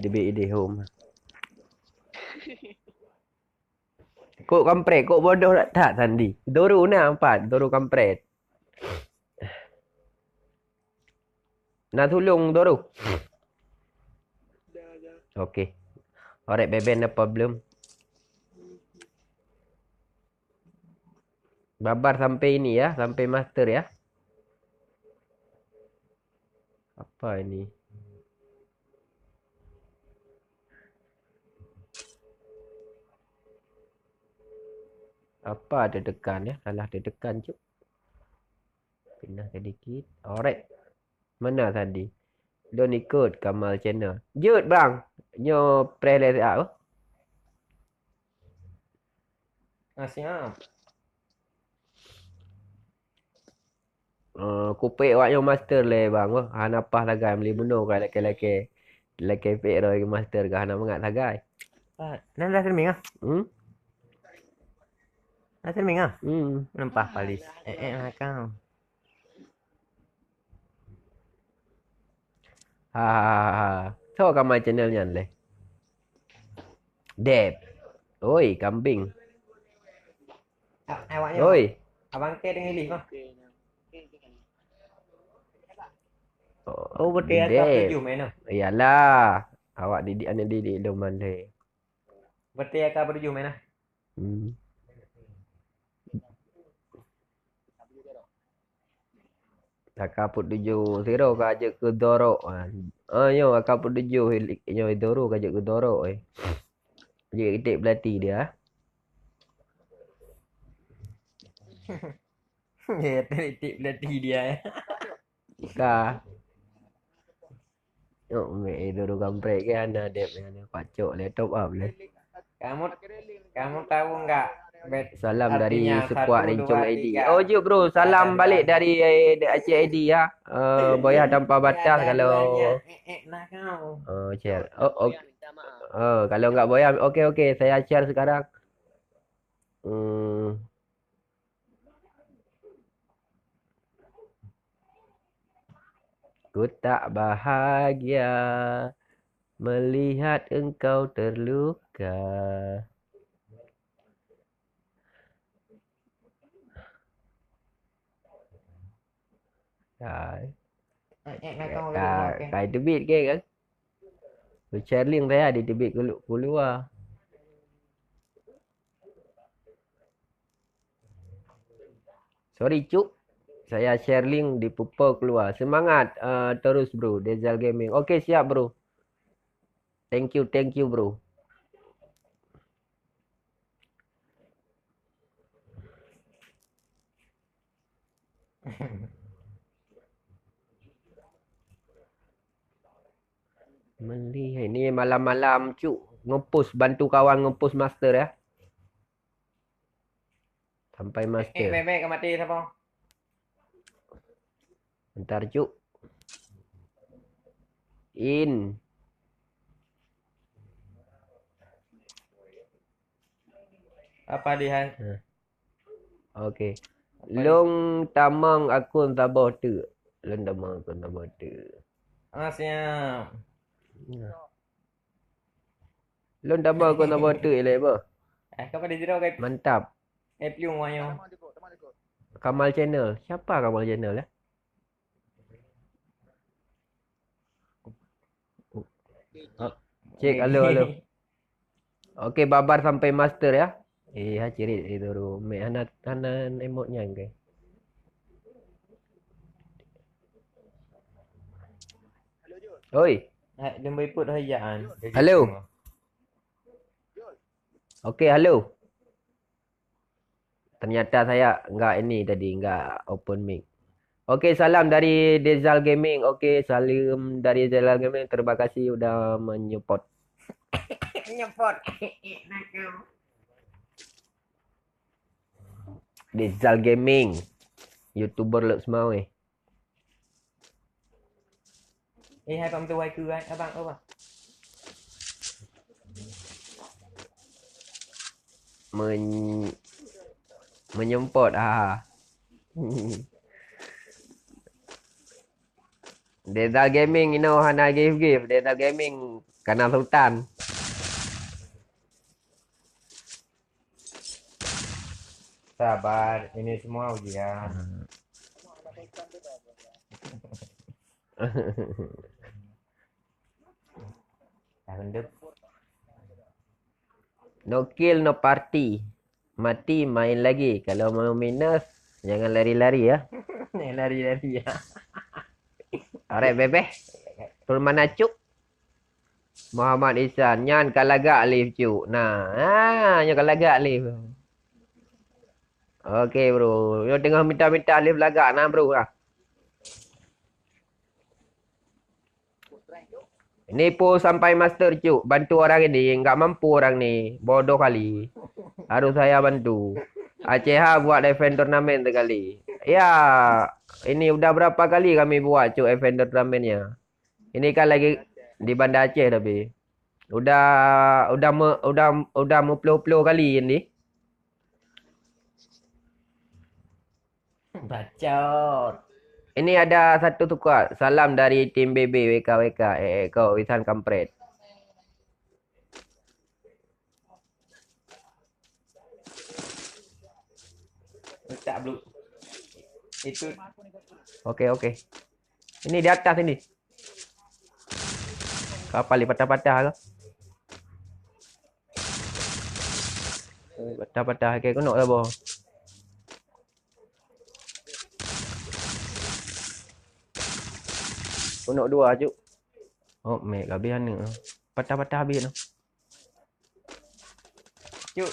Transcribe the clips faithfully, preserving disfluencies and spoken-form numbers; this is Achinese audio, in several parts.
Di B I D home. Kok kampret, kok bodoh that, that Sandi. Doro na empat, doro kampret. Na tulông doro. Oke. Alright, Beben, no problem. Babar sampai ini ya, sampai master ya. Apa ini? Apa tetekan ya? Salah tetekan, cuk. Pindah sedikit. Alright. Mana tadi? Lôn ikut Kamal Channel. Jeuet, bang. Nyoe preh lé siat, oh. Ah, siap. Eh, kupék awak nyoe master lé, bang, oh. Hana paih sagai meuli bunoe ka lakèe-lakèe. Lakèe pék droe master ka hana mangat sagai. Ah, nan dah streaming ah? Hmm? Dah streaming ah? Hmm. Nampak palis. Eh, eh, lah kau. Ha, ha, ha, ha. Soe ka main channel nyan lé? Deb. Oi, kambing. A-, awaknyan. Oi. Abang ke dengan Elif mah. Oh, betul ya, Deb. Tujuh main tu. Iyalah. Awak didik aneuk didik lôn mandai. Betul ya, ka tujuh main ah. Hmm. Aka peuet tujoh siro ka jeuet keu Doro. Ah, nyoe aka peuet tujoh nyoe Doro ka jeuet keu Doro, eh. Jeuet iték pelatih dia. Ya, iték pelatih dia, eh. Ka. Oh, meh, eh, Doro kampret ke hana dep, hana pacok lé, top up lé. Kamu, kamu tahu nggak, Bet? Salam dari Sekuak Rincong I D. Oh, jeuet, bro. Salam balik dari, eh, Aceh I D ya. Eh, Boyah Tanpa Batas kalau, eh, eh, nah kau. Oh, share. Oh, oke. Oh, kalau nggak Boyah, oke, oke. Saya share sekarang. Hmm. Ku tak bahagia melihat engkau terluka. Hai. Eh, eh, nak kau ka, dulu, okey. Ka teubiet ke kan? Ku share link saya di teubiet kelu-, keluar. Sorry, Cuk. Saya share link di pupo keluar. Semangat, eh, terus, bro. Dezal Gaming. Oke, siap, bro. Thank you, thank you, bro. Melihat ini malam-malam, Cuk. Ngepost, bantu kawan ngepost master, ya. Sampai master. Eh, bebek ka mati siapa? Bentar, Cuk. In. Apa dia? Nah. Oke. Apa ni? Lôn tamong akun saboh teuk. Lôn tamong akun saboh teuk. Ah, siap. Nah. Lôn tamong akun saboh teuk ilèe, boh. Eh, kau pada zero, guys. Mantap. Eh, piung wanyo. Kamal Channel. Siapa Kamal Channel, ya? Oh, cek, halo, halo. Oke, babar sampai master ya. Eh, ha cirit itu tu. Mek hana, hana emot nyan ke? Oi. Hai, lemboi put hai Jaan. Halo. Oke, halo. Ternyata saya enggak ini tadi, enggak open mic. Oke, salam dari Dezal Gaming. Oke, salam dari Dezal Gaming. Terima kasih udah menyupport. Menyupport. Dezal Gaming. YouTuber Lok Semau, eh. Eh, hai, Bang, tu, hai, ke, hai, abang, apa? Men-, menyupport, ah. Dezal Gaming, you know, hana gift-gift. Dezal Gaming, Kana Sultan. Sabar, ini semua ujian. Tahun dep-, no kill, no party. Mati, main lagi. Kalau mau minus, jangan lari-lari ya. Jangan lari-lari ya. Alright, bebeh. Tul mana, Cuk? Muhammad Ihsan, nyan ka lagak live, Cuk. Nah, ha, nyan ka lagak live. Oke, bro. Nyoe teungoh minta-minta live lagak nah, bro. Ha. Ini po sampai master, Cuk. Bantu orang ini, nggak mampu orang ni. Bodoh kali. Harus saya bantu. Aceh ha buat event turnamen sekali. Ya, ini udah berapa kali kami buat, Cuk, event turnamennya. Ini kan lagi di Banda Aceh tapi. Udah, udah me-, udah, udah meuploh-ploh kali ini. Bacot. Ini ada satu tukar. Salam dari tim B B W K W K. Eh, eh, kau Wisan kampret. Letak blue. Itu. Oke, oke. Ini di atas ini. Kapal ni patah-patah ke? Patah-patah ke keunoe lah boh. Keunoe dua, Cuk. Oh, mek habis aneuk. Patah-patah habis tu. Cuk.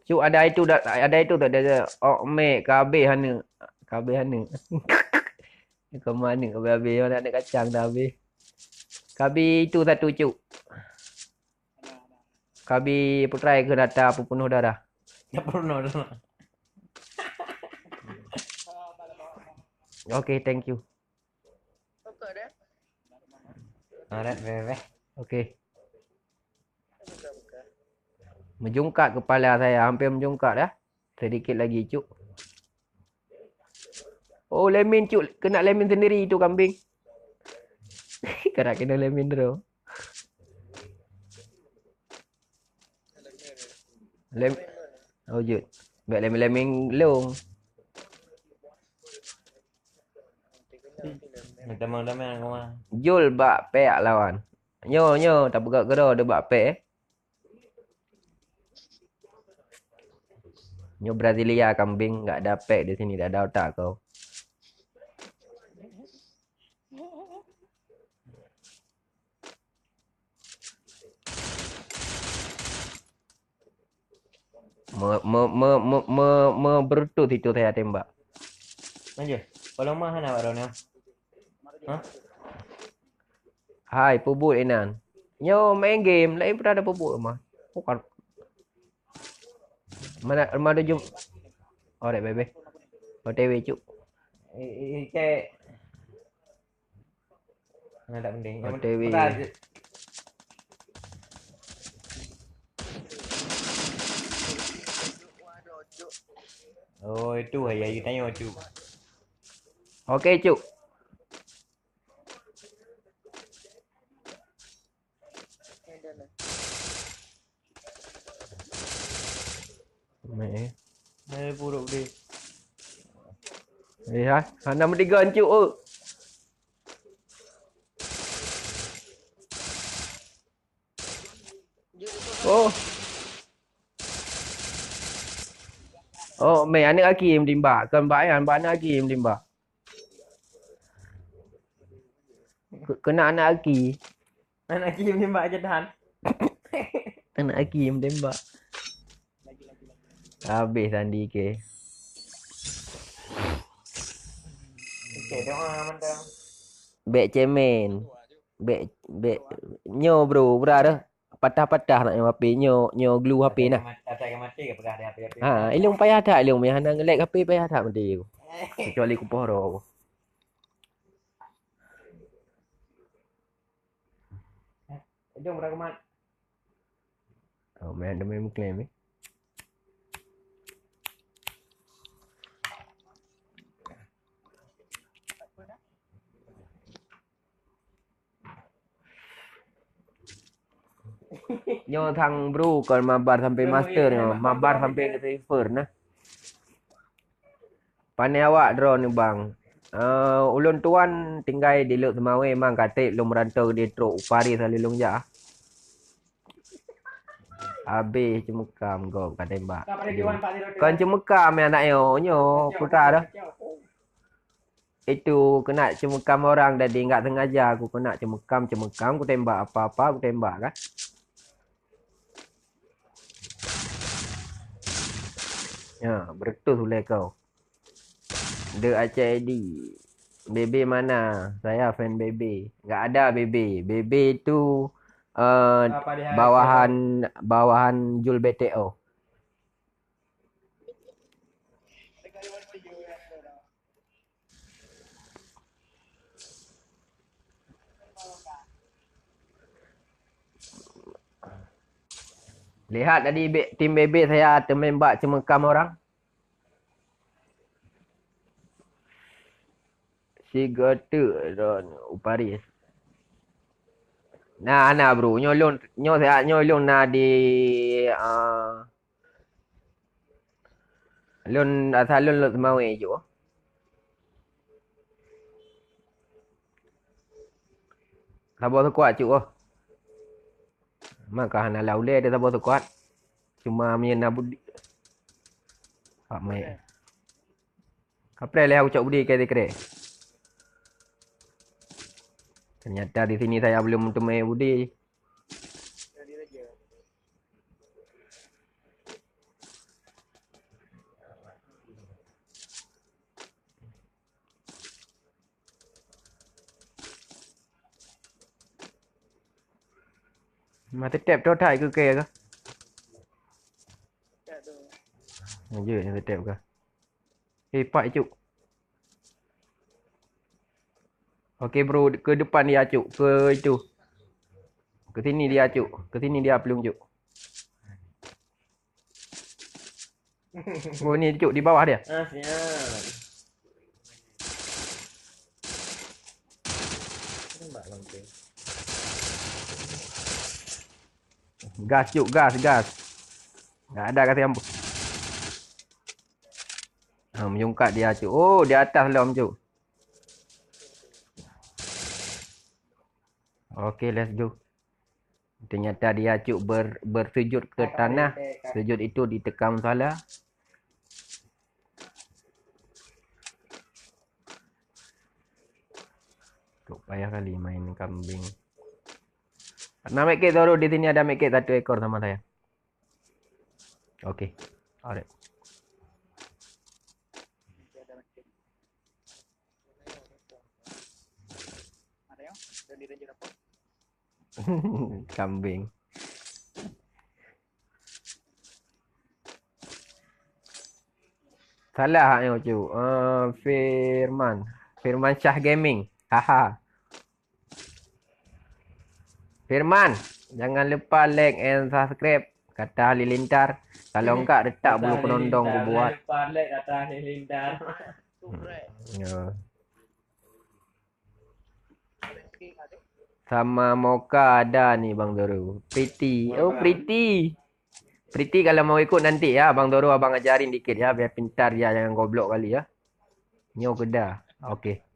Cuk, ada itu dah, ada itu tak ada. Oh, mek, ka habis aneuk. Ka habis aneuk. Kau mana ka habis, mana aneuk kacang dah habis. Ka habis itu satu, Cuk. Ka habis putrai ke data peupunoh darah. Dah peupunoh darah. Oke, thank you. Alright, bye, bye. Oke. Meujungkat kepala saya, hampir meujungkat dah. Sedikit lagi, Cuk. Oh, lemin, Cuk. Kena lemin sendiri itu kambing. Kena, kena lemin terus. Lem-, oh, jeuet. Bèk lemin-lemin lông. Teuma-teuma rumah. Jol bak pèk lawan. Nyoe, nyoe, tapeugah keudroe bak pèk, eh. Nyoe Brasilia kambing, nggak ada pèk di sini, dah ada otak kau. Me-, me-, me-, me-, me-, me-, berutus itu saya tembak. Lanjut. Kalau mah hana baru ni. Hah? Hai, peubuet inan. Nyoe main game, lain pun ada peubuet mah. Bukan. Mana, mana jum-, oh, rek bebe. O T W, cuk. Eh, eh, eh, cek. Nah, tak penting. Yang O T W. Peras je. Oh, itu ayah you tanya, cuk. Oke, cuk. Meh, eh. Eh, buruk deh. Eh, ha? Hana meudigon, cuk, oh. Oh. Oh, meh, aneuk aki meutimbak. Kon bak nyan, bak aneuk aki meutimbak. Ke-, kena aneuk aki. Aneuk aki meutimbak je tahan. Aneuk aki meutimbak. Habis Sandi ke. Okey, doa mantap. Bek cemen. Bek, bek, nyoe bro, bra dah. Patah-patah nak nyoe H P, nyoe, nyoe glue H P nah. Asai ka mati, asai ka mati, ka peugah di H P, H P. Ha, ilong payah that, ilong meh hana nge-lag H P payah that mati. Kecuali kupoh roh. Jom, Rahmat. Oh, main demi mengklaim, eh. Nyoe sang bro kon mabar sampai master nyoe, mabar sampai ke silver nah. Pane awak droeneuh bang. Eh, ulôn tuan tinggai di Lhokseumawe mang ka trép lôn meurantau di trok u Paris lalu lôn jak. Habéh ceumeukam gob ka tembak. Kon ceumeukam ya anak nyoe, nyoe putra dah. Itu keuneuk ceumeukam orang, jadi enggak sengaja aku keuneuk ceumeukam, ceumeukam, kutembak apa-apa, kutembak kan. Ya, beretus ulèe kau. The Aceh Edi. Bebe mana? Saya fan Bebe. Enggak ada Bebe. Bebe itu eh, bawahan bawahan Jul B T O. Lihat tadi tim B B saya teumembak ceumeukam orang. Sigoe teuk droeneuh u Paris. Nah, na bro, nyoe lôn, nyoe siat nyoe lôn na di ah, Lôn asai lôn Lhokseumawe cuk. Saboh seukuat cuk oh. Maka hana lam ulèe saboh seukuat. Cuma meunyo na budi. Hak mai. Kapreh lé aku cok budi ke dikre. Ternyata di sini saya belum teumé budi. Mata tep tu thai ke ke ke? Lanjut yang tetep ke? Eh, pak cuk. Oke bro, ke depan dia cuk, ke itu. Ke sini dia cuk, ke sini dia pelung cuk. Oh ni cuk di bawah dia. Ah, siap. Tembak langsung. Gas cuk, gas, gas. Enggak ada kata yang ha, menyungkat dia cuk. Oh, di atas lom cuk. Oke, let's go. Ternyata dia cuk ber, bersujud ke tanah. Sujud itu ditekam salah. Cuk payah kali main kambing. Ada medkit Zoro, di sini ada medkit satu ekor sama saya. Oke. Alright. Kambing. Salah hak nyoe cuk. Eh, Firman. Firman Syah Gaming. Haha. Firman, jangan lupa like and subscribe. Kata Halilintar. Kalau enggak retak bulu kenondong ku buat. Jangan lupa like kata Halilintar. Hmm, ya. Sama Moka ada ni Bang Zoro. Pretty. Oh, Pretty. Pretty kalau mau ikut nanti ya, Bang Zoro abang ajarin dikit ya, biar pintar dia, jangan goblok kali ya. Nyoe keudah. Oke.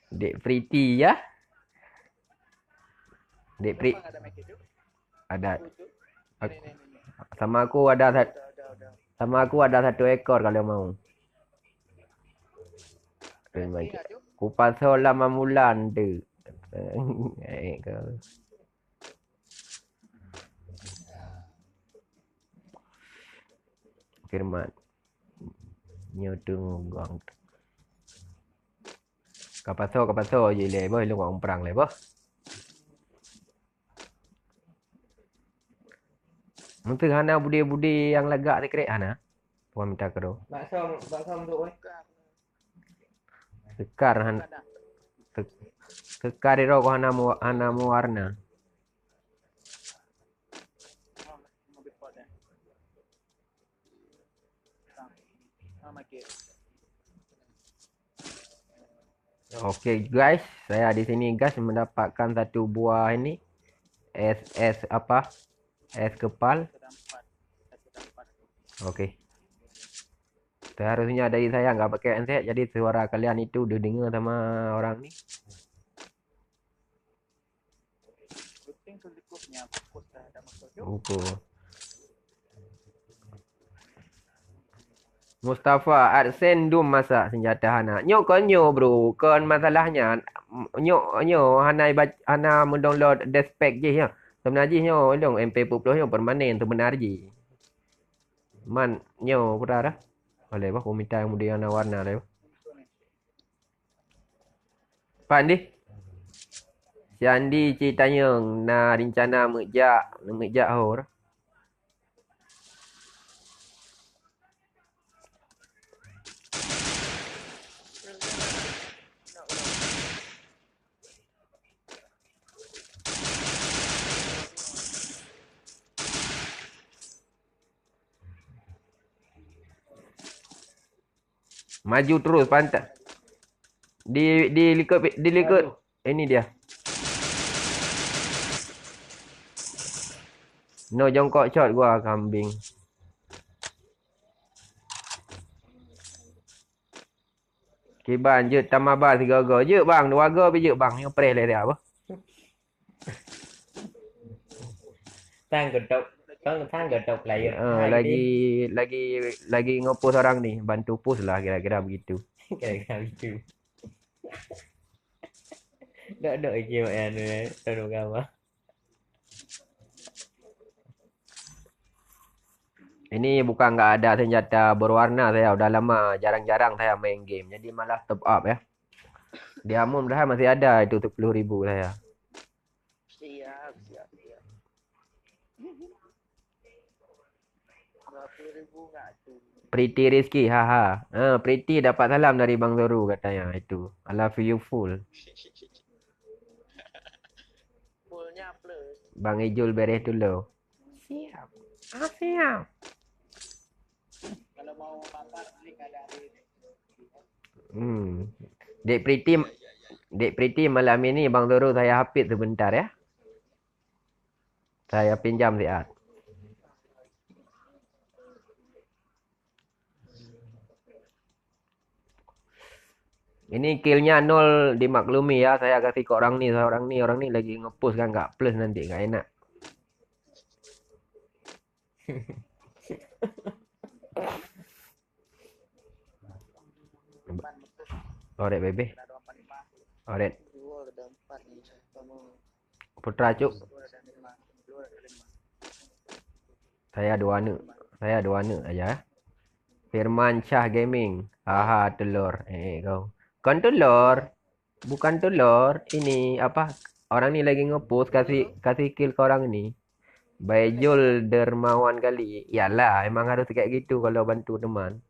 Dek Pretty ya. Dek Pri ada. Ak- Sama aku ada sat- sama aku ada satu ekor kalau mau. Terima kasih. Kupasoe lama mulan tu. Eh, kau. Firman. Nyoe tu ngugong. Kapasoe, kapasoe je lé boh, ilong wak umprang lé boh. Mungkin hana bude-bude nyang lagak sikrek hana. Puan minta kado. Bakso, bakso untuk weh. Sekar han sek- sekar iro ko hana mu, hana muwarna. Oke guys, saya di sini guys mendapatkan satu buah ini es, es apa? Es kepal. Oke. Seharusnya dari saya nggak pakai headset, jadi suara kalian itu didengar sama orang ni. Rupa. Mustafa, AdSense dum masak senjata hana. Nyoe kon nyoe, bro. Kon masalahnya. Nyoe, nyoe hana ibac-, hana mendownload deskpack jih ya. Sebenarnya jih nyoe dong M P empat puluh nyoe permanen sebenarnya jih. Man, nyoe pura dah. Boleh bah, aku minta yang muda yang warna dah. Pan deh. Si Andi Citanyong na rencana meujak, meujak hor. Maju terus pantat. Di, di likot, di likot. Ini dia. No jongkok shot gua kambing. Kiban jeuet tamaba sigoe-goe. Jeuet bang, dua goe pih jeuet bang. Nyoe preh lé dia apa? Tang geutôp, tang, tang geutôp layar. Ah, lagi, lagi, lagi nge-post orang ni, bantu post lah kira-kira begitu. Kira-kira begitu. Dok-dok iki mak anu eh, tanu gama. Ini bukan nggak ada senjata berwarna saya, udah lama jarang-jarang saya main game. Jadi malah top up ya. Di Amun dah masih ada itu sepuluh ribu saya. Siap, siap, siap. Dua puluh ribu nggak tu. Pretty Rizky, haha. Ha, Pretty dapat salam dari Bang Zoru katanya itu. I love you full. Fullnya plus. Bang Ijul beres dulu. Siap. Ah, siap. Kalau mau makan, klik ada di Hmm. Dek Priti, Dek Priti, malam ini Bang Zoru saya hapit sebentar ya. Saya pinjam siat. Ini killnya nol, dimaklumi ya, saya kasih ke orang ni, orang ni, orang ni lagi nge-post kan, nggak plus nanti, nggak enak. Oret bebe. Oret. Putra cuk. Saya dua aneuk. Saya dua aneuk aja. Firman Shah Gaming. Haha, telur. Eh, kau. Kon telur. Bukan telur. Ini apa? Orang ni lagi nge-post, kasih, kasih kill ke orang ni. Baijul dermawan kali. Iyalah, emang harus kayak gitu kalau bantu teman.